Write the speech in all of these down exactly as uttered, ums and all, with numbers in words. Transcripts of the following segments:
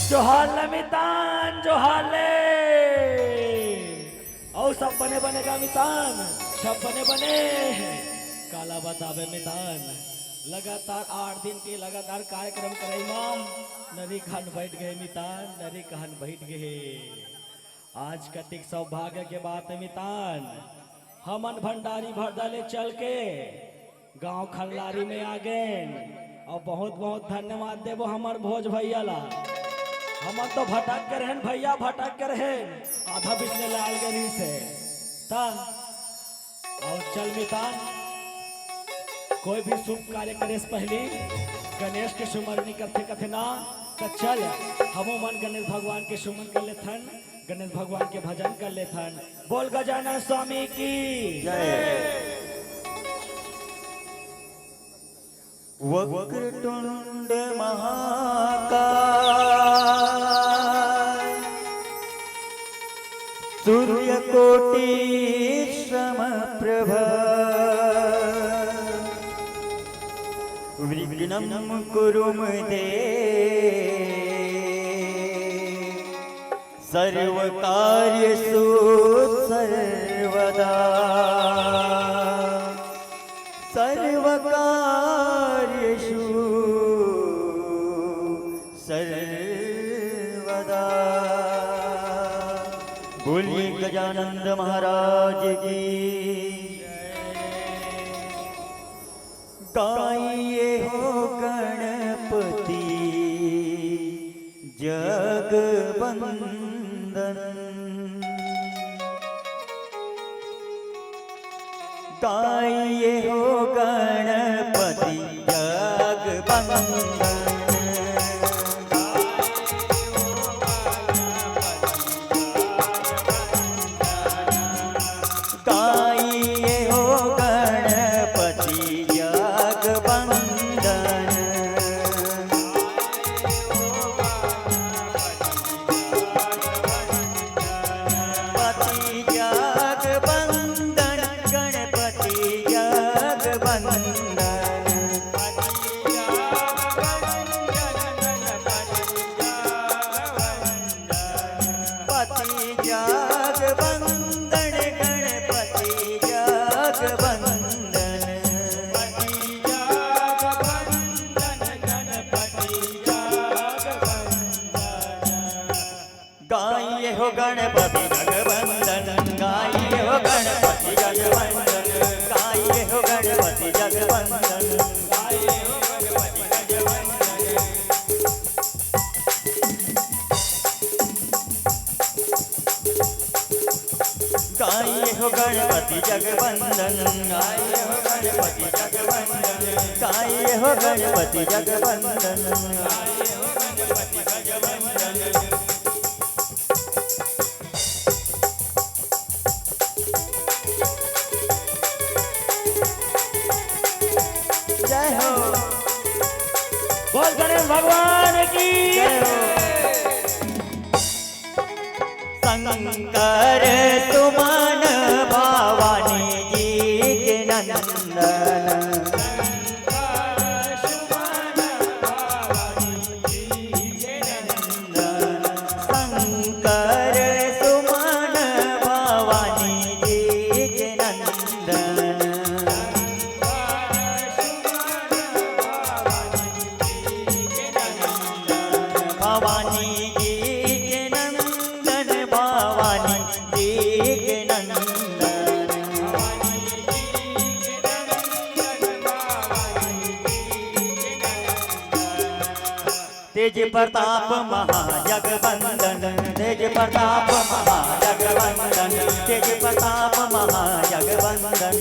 जोहार ले मितान, जोहार ले। अउ सब बने बने गा मितान, सब बने बने। काला बताबे मितान, लगातार आठ दिन के लगातार कार्यक्रम करई मा नरी कहन बइठ गे मितान, नरी कहन बइठ गे। आज कतिक सौभाग्य के बात हे मितान, हमन भंडारी भरदा ले चल के गांव खल्लारी में आ गेन। अउ बहुत बहुत धन्यवाद देबो हमर भोज भैया ला। हमन तो भटक के रहेन भैया, भटक के रहेन, आधा बिचले लाल गरी से। ता अउ चल मितान, कोई भी शुभ कार्य करे से पहली गणेश के सुमरनी करथे कथे ना, त चल हमू मन गणेश भगवान के सुमन कर लेथन, गणेश भगवान के भजन कर लेथन। बोल गजानन स्वामी की जय। वक्रतुंड महाकाय सूर्यकोटि समप्रभ विघ्नं कुरु मे देव सर्वकार्येषु सर्वदा। सर्वकार्येषु सर्वदा। बोलिए गजानंद महाराज की। गाइए हो गणपति जगवंदन। गाइए हो गणपति जगवंदन। गाइए हो गणपति जगवंदन। पति जगवंदन, गणपति जगवंदन। पति जगवंदन, गणपति जगवंदन। गाइए हो गणपति जगवंदन, गाइए हो गणपति जगवंदन, गाइए हो गणपति जगवंदन। गाइए हो गणपति जगवंदन, गाइए हो गणपति जगवंदन, गाइए हो गणपति जगवंदन। जय हो। बोल गणेश भगवान की। जय हो। शंकर सुमन भवानी जी के नंदन। शंकर सुमन भवानी जी के नंदन। तेज प्रताप महाजगवंदन, तेज प्रताप महाजगवंदन, तेज प्रताप महाजगवंदन।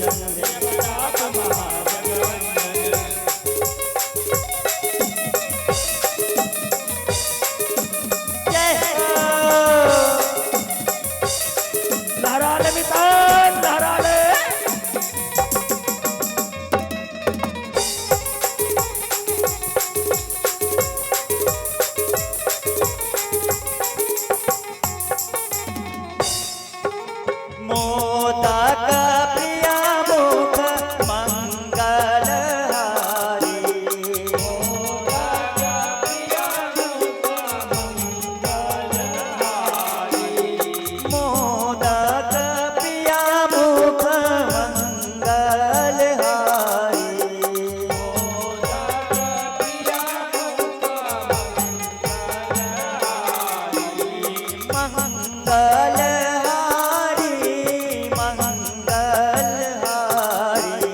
जय हो। लहरा ले मितान, लहरा ले। मोदक प्रिय मुख मंगल हारी। मोदक प्रिय मुख मंगल हारी। मंगल हारी, मंगल हारी।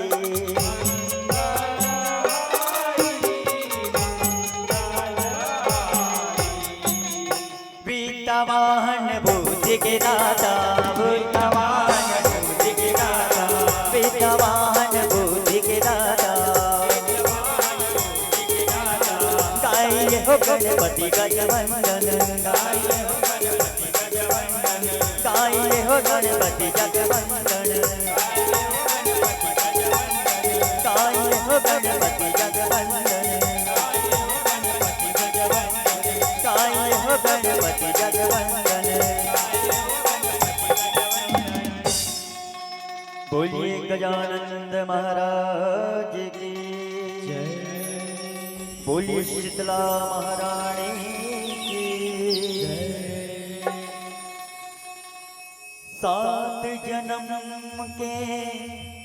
विद्या वाहन बुद्धि के दाता, विद्या वाहन बुद्धि के दाता, विद्या वाहन बुद्धि के दाता। गाइए हो गणपति गजवंदन, गाइए हो गणपति गजवंदन, गाइए हो गणपति जगवंदन, गाइए हो गणपति जगवंदन, गाइए हो गणपति जगवंदन। बोलिए गजानंद महाराज की जय। बोलिए शीतला महारानी की जय। सात जन्म के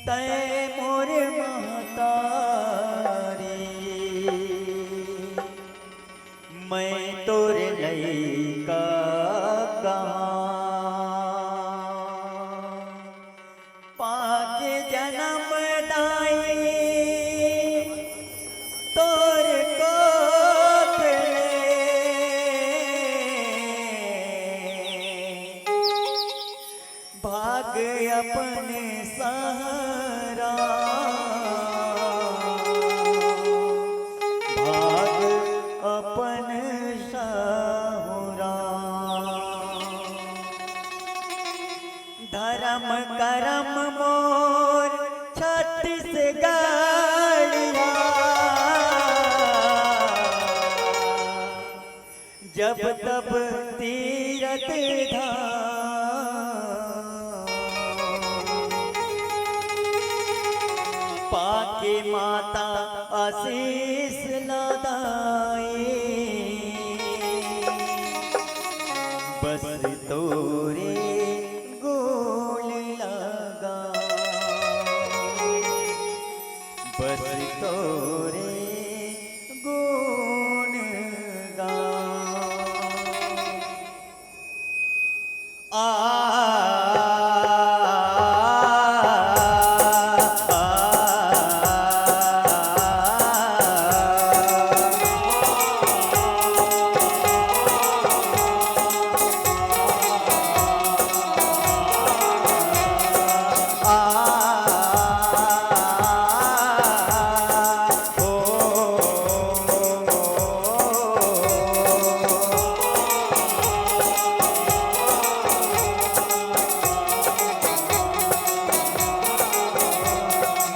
तय मोर महतारी, मैं तोर लइका कहाँ। पाके जन्म दाई तोर कोख ले, भाग अपन सहारा, भाग अपन सहुरा। धर्म करम मोर छत्तीसगढ़िया, जब तब तीरथ धाम। पाके माता आशीष लदाई, बस तोरे गुण लगा, बस तोरे गुण गा। आ, आ, आ,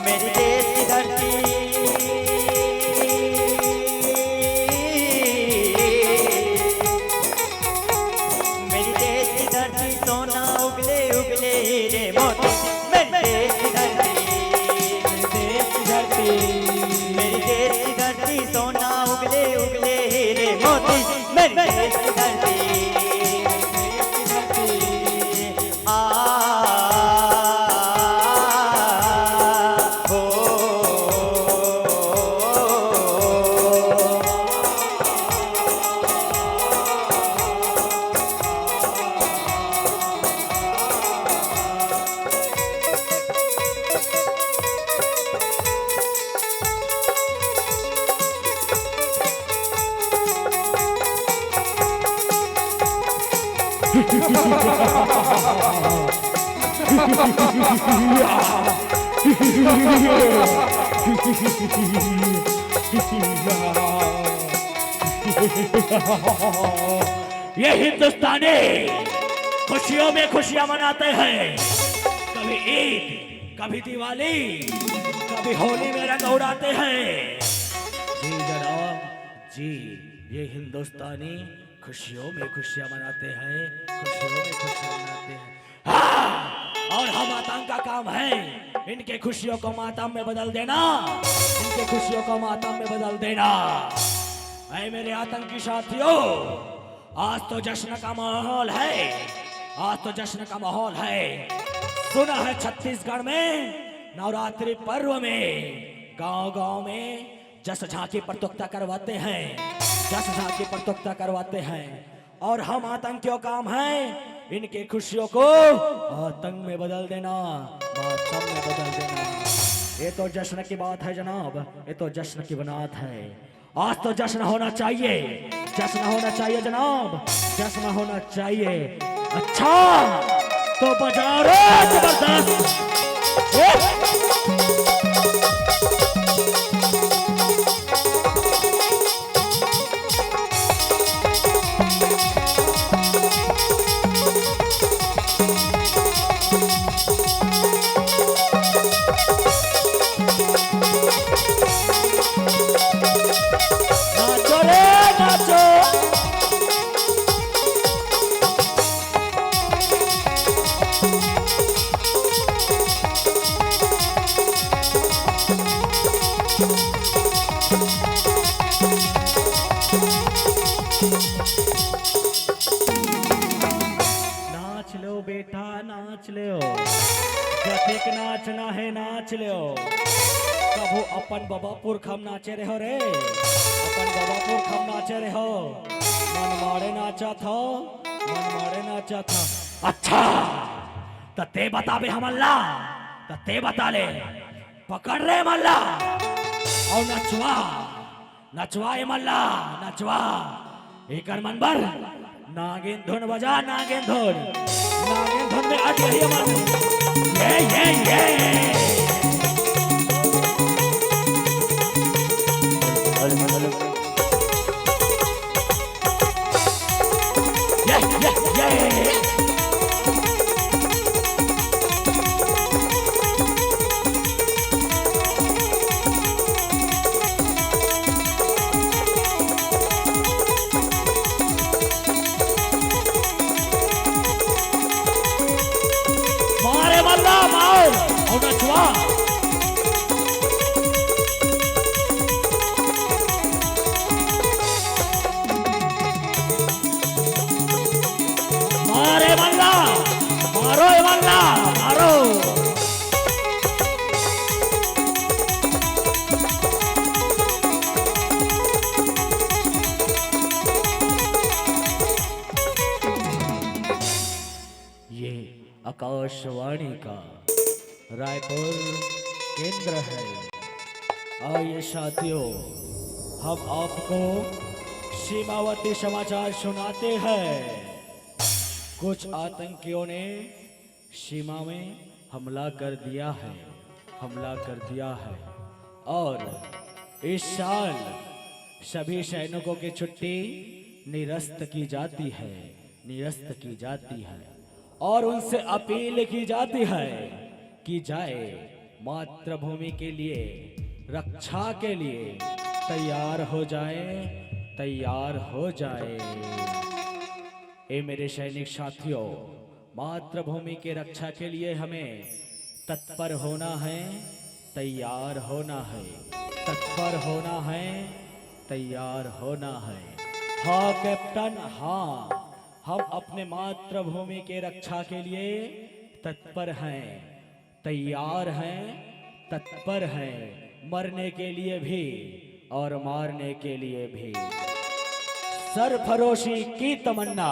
मेरी देश की धरती, मेरी देश की धरती, सोना उगले उगले हीरे मोती। मेरी देश की धरती, मेरी देश की धरती, मेरी देश की धरती, सोना उगले उगले हीरे मोती। मेरी देश की धरती, मेरी देश की धरती। आ, हो। ये हिंदुस्तानी खुशियों में खुशियां मनाते हैं, कभी ईद, कभी दिवाली, कभी होली में रंग उड़ाते हैं। जी जनाब, जी, ये हिंदुस्तानी खुशियों में खुशियां मनाते हैं, खुशियों में खुशियां मनाते हैं। हाँ, और हम आतंक का काम है इनके खुशियों को मातम में बदल देना, इनके खुशियों को मातम में बदल देना। ऐ मेरे आतंकी साथियों, आज तो जश्न का माहौल है, आज तो जश्न का माहौल है। सुना है छत्तीसगढ़ में नवरात्रि पर्व में गांव गांव में जस झांकी प्रतियोगिता करवाते हैं, जस झांकी प्रतियोगिता करवाते हैं। और हम आतंकियों काम है इनकी खुशियों को आतंक में बदल देना, मातम में बदल देना। ये तो जश्न की बात है जनाब, ये तो जश्न की बनात है। आज तो जश्न होना चाहिए, जश्न होना चाहिए जनाब, जश्न होना चाहिए। अच्छा, तो बजा रे जबरदस्त। ये नाचो रे, नाचो। नाच लो बेटा, नाच लो। जतेक नाचना है, नाच लो। कभू अपन बबा पुरखा म नाचे रहो रे, अपन बबा पुरखा म नाचे रहो। मनमाड़े नाचत हो, मनमाड़े नाचत हो। अच्छा, त ते बताबे हमन ला, त ते बता ले। पकड़ रे एमन ला अउ नचवा, नचवा एमन ला, नचवा। एकर मन बर नागिन धुन बजा, नागिन धुन। नागिन धुन में अट गई एमन। ये, ये, ये। ये, ये, ये। मारे मल्ला, मार, अउ नचवा। मारे मल्ला, मारो ए मल्ला, मारो। ये आकाशवाणी का रायपुर केंद्र है। आइए साथियों, हम आपको सीमावर्ती समाचार सुनाते हैं। कुछ आतंकियों ने सीमा में हमला कर दिया है, हमला कर दिया है। और इस साल सभी सैनिकों की छुट्टी निरस्त की जाती है, निरस्त की जाती है। और उनसे अपील की जाती है कि जाए, मातृभूमि के लिए, रक्षा के लिए तैयार हो जाए, तैयार हो जाए। ए मेरे सैनिक साथियों, मातृभूमि के रक्षा के लिए हमें तत्पर होना है, तैयार होना है, तत्पर होना है, तैयार होना है। हाँ कैप्टन, हाँ, हम अपने मातृभूमि के रक्षा के लिए तत्पर हैं, तैयार हैं, तत्पर हैं, मरने के लिए भी और मारने के लिए भी। सरफरोशी की तमन्ना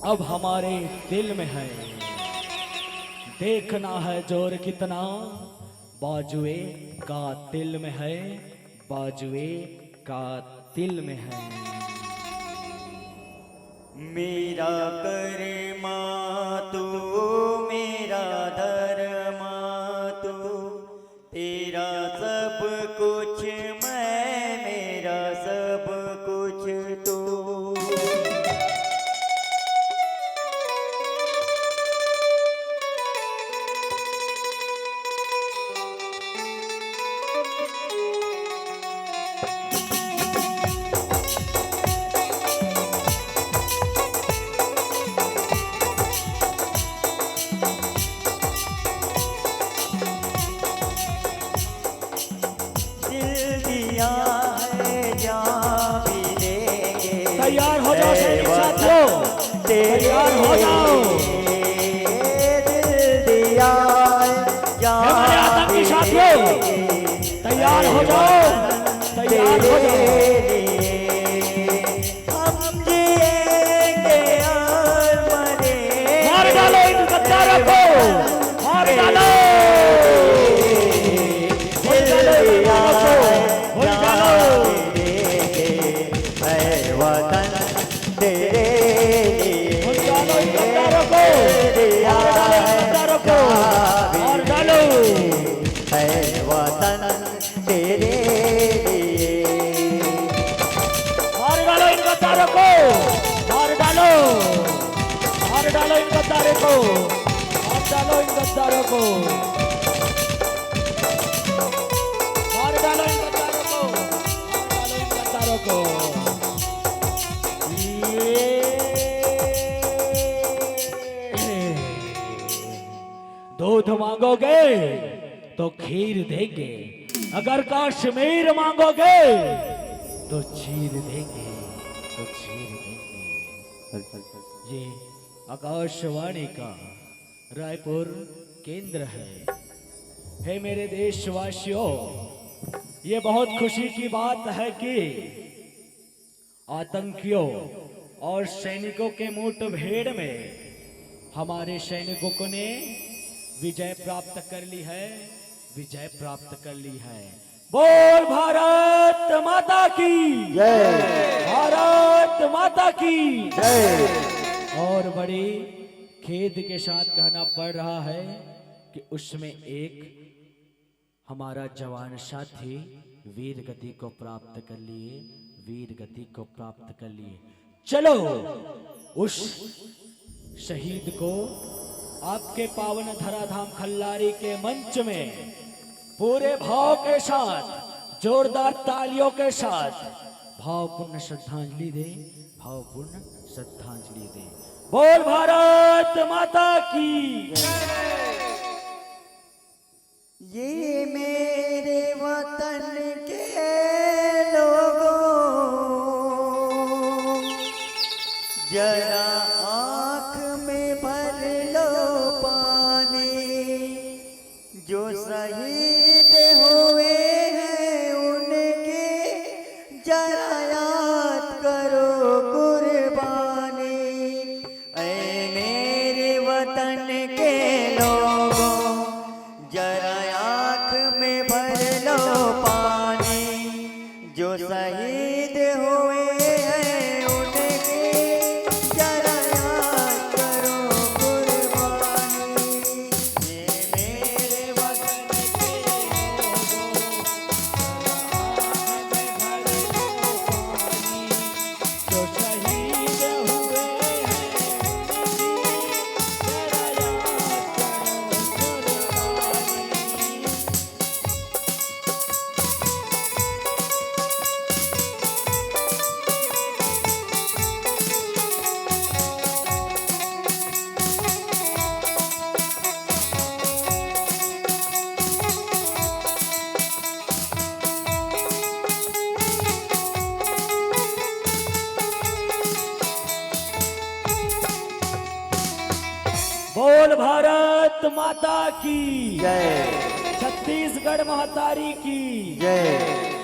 अब हमारे दिल में है। देखना है जोर कितना बाजुए कातिल में है, बाजुए कातिल में है। मेरा कर्मा तू, मेरा धर्मा तू, तेरा सब कुछ मैं, मेरा सब कुछ तू। दिल दिया है, जान भी देंगे। तैयार हो जाओ, ऐ सैनिक वतन, साथियों। तेरे तैयार हो जाओ। लिए दिल दिया है, जान भी देंगे। हे मेरे आतंकी साथियों, तैयार हो जाओ, तैयार हो जाओ। तेरे लिए हम जिएंगे और मरेंगे। मार डालो इन गद्दारों को, मार डालो। दिल दिया है, जान भी देंगे, ऐ वतन तेरे लिए। मार डालो इन गद्दारों को, दिल दिया मार डालो इन है, गद्दारों को, जान भी मार डालो। देंगे, ऐ वतन तेरे लिए। मार डालो इन गद्दारों को, मार डालो, मार डालो इन गद्दारों को, मार डालो इन गद्दारों को, मार डालो इन गद्दारों को, मार डालो इन गद्दारों को। ये दूध मांगोगे तो खीर देंगे, अगर कश्मीर मांगोगे तो चीर देंगे, तो चीर देंगे। ये आकाशवाणी का रायपुर केंद्र है। हे मेरे देशवासियों, ये बहुत खुशी की बात है कि आतंकियों और सैनिकों के मुठभेड़ में हमारे सैनिकों ने विजय प्राप्त कर ली है, विजय प्राप्त कर ली है। बोल भारत माता की जय। भारत माता की जय। और बड़ी खेद के साथ कहना पड़ रहा है कि उसमें एक हमारा जवान साथी वीर गति को प्राप्त कर लिए, वीर गति को प्राप्त कर लिए। चलो, उस शहीद को आपके पावन धराधाम खल्लारी के मंच में पूरे भाव के साथ, जोरदार तालियों के साथ भावपूर्ण श्रद्धांजलि दे, भावपूर्ण श्रद्धांजलि दे। बोल भारत माता की। ये मेरे वतन के लोगों, जरा आँख में भर लो पानी। जो शहीद हुए हैं उनके जरा याद करो कुर्बानी। ऐ मेरे वतन के लोगों, जरा आँख में भर लो पानी। जो शहीद हुए हैं उनके जरा याद करो कुर्बानी। ये मेरे वतन के लोगों, जरा आँख में भर लो पानी। जो शहीद हुए हैं उनकी जरा याद करो कुर्बानी। बोल भारत माता की जय। छत्तीसगढ़ महतारी की जय।